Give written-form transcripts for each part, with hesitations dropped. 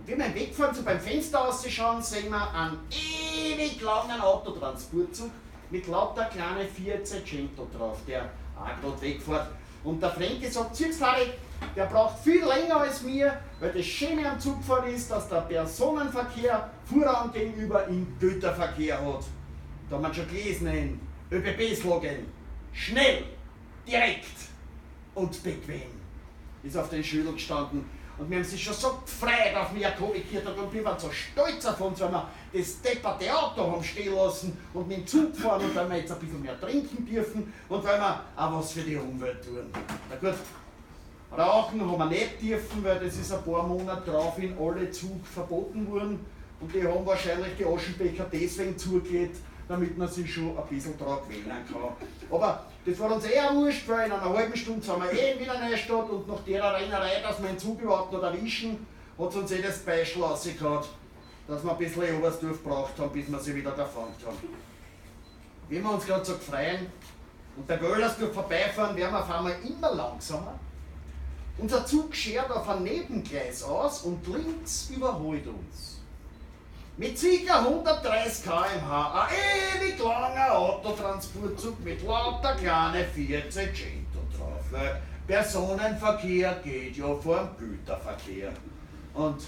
Und wie wir im Wegfahren so beim Fenster ausschauen, sehen wir einen ewig langen Autotransportzug mit lauter kleinen Fiat Seicento drauf, der auch gerade wegfährt. Und der Frankie sagt, siehst Harry, der braucht viel länger als mir, weil das Schöne am Zugfahren ist, dass der Personenverkehr Vorrang gegenüber im Güterverkehr hat. Da haben wir schon gelesen in ÖBB-Slogan. Schnell, direkt und bequem. Ist auf den Schüttel gestanden. Und wir haben sich schon so gefreut auf den Jakobikirtag und wir waren so stolz auf uns, weil wir das depperte Auto haben stehen lassen und mit dem Zug fahren und weil wir jetzt ein bisschen mehr trinken dürfen und weil wir auch was für die Umwelt tun. Na gut, rauchen haben wir nicht dürfen, weil das ist ein paar Monate drauf in alle Zug verboten worden und die haben wahrscheinlich die Aschenbecher deswegen zugelegt, damit man sich schon ein bisschen dran gewöhnen kann. Aber das war uns eh auch wurscht, weil in einer halben Stunde sind wir eh in Wiener Neustadt und nach der Rennerei, dass wir den Zug überhaupt noch erwischen, hat uns eh das Beischel rausgehauen, dass wir ein bisschen Oberstdorf gebraucht haben, bis wir sie wieder gefangen haben. Wie wir uns gerade so gefreien und bei Wöllersdorf vorbeifahren, werden wir auf einmal immer langsamer. Unser Zug schert auf ein Nebengleis aus und links überholt uns. Mit ca. 130 km/h, ein ewig langer Autotransportzug mit lauter kleine Fiat Seicento drauf. Weil Personenverkehr geht ja vor dem Güterverkehr. Und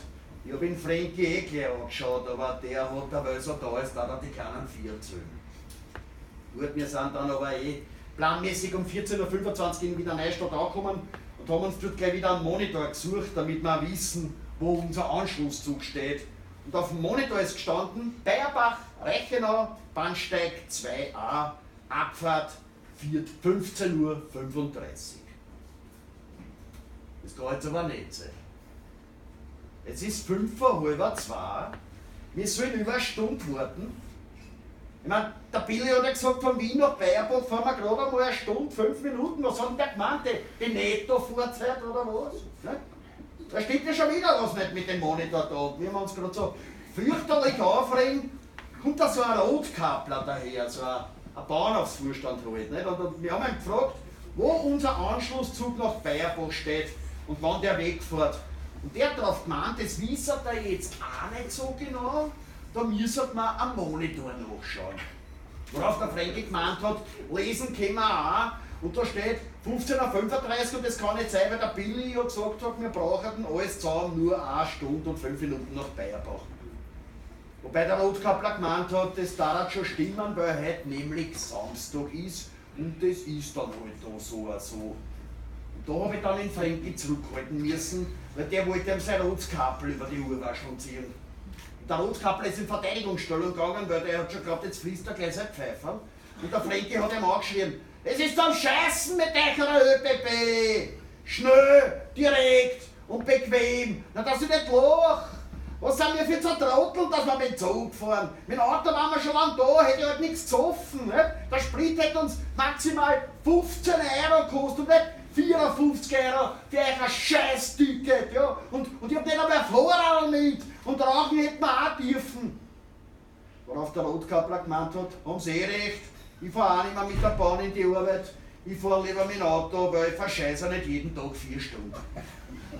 ich hab ihn Frankie eh gleich angeschaut, aber der hat der Welt so da ist, da hat er die kleinen Fiat zählen. Gut, wir sind dann aber eh planmäßig um 14:25 Uhr in Wiener Neustadt angekommen und haben uns dort gleich wieder einen Monitor gesucht, damit wir auch wissen, wo unser Anschlusszug steht. Und auf dem Monitor ist gestanden, Bayerbach, Reichenau, Bahnsteig 2a, Abfahrt 15:35 Uhr. Das kann jetzt aber nicht sein. Es ist fünf vor halb zwei, wir sollen über eine Stunde warten. Ich mein, der Billy hat ja gesagt, von Wien nach Bayerbach fahren wir gerade einmal eine Stunde, 5 Minuten. Was hat denn der gemeint? Die Netto-Fahrzeit oder was? Ne? Da stimmt ja schon wieder was nicht mit dem Monitor da. Und wir haben uns gerade so fürchterlich aufregen, kommt da so ein Rotkappler daher, so ein Bahnhofsvorstand halt. Nicht? Und wir haben ihn gefragt, wo unser Anschlusszug nach Bayerbach steht und wann der wegfährt. Und der hat darauf gemeint, das wissen er jetzt auch nicht so genau, da müssen wir am Monitor nachschauen. Worauf der Frankie gemeint hat, lesen können wir auch. Und da steht 15:35 Uhr und das kann nicht sein, weil der Billy ja gesagt hat, wir brauchen alles zusammen nur 1 Stunde und 5 Minuten nach Bayerbach. Wobei der Rotkappler gemeint hat, das darf schon stimmen, weil heute nämlich Samstag ist und das ist dann halt da so oder so. Und da hab ich dann den Frankie zurückhalten müssen, weil der wollte ihm sein Rotskappel über die Uhrwaschel ziehen. Und der Rotkappler ist in Verteidigungsstellung gegangen, weil der hat schon geglaubt, jetzt fließt er gleich sein Pfeiferl. Und der Frankie hat ihm angeschrien, es ist am Scheißen mit eurer ÖBB! Schnell, direkt und bequem! Na, dass ich nicht lach! Was sind wir für Zertrotteln, dass wir mit dem Zug fahren? Mit dem Auto waren wir schon lange da, hätte ich halt nichts gesoffen. Nicht? Der Sprit hätte uns maximal 15 Euro gekostet und nicht 54 Euro für euch ein Scheiß-Ticket. Ja? Und ich hab nicht einmal ein Fahrrad mit und rauchen hätten wir auch dürfen. Worauf der Rotkappler gemeint hat, haben sie eh recht. Ich fahr auch nicht mehr mit der Bahn in die Arbeit, ich fahr lieber mit dem Auto, weil ich verscheiße nicht jeden Tag 4 Stunden.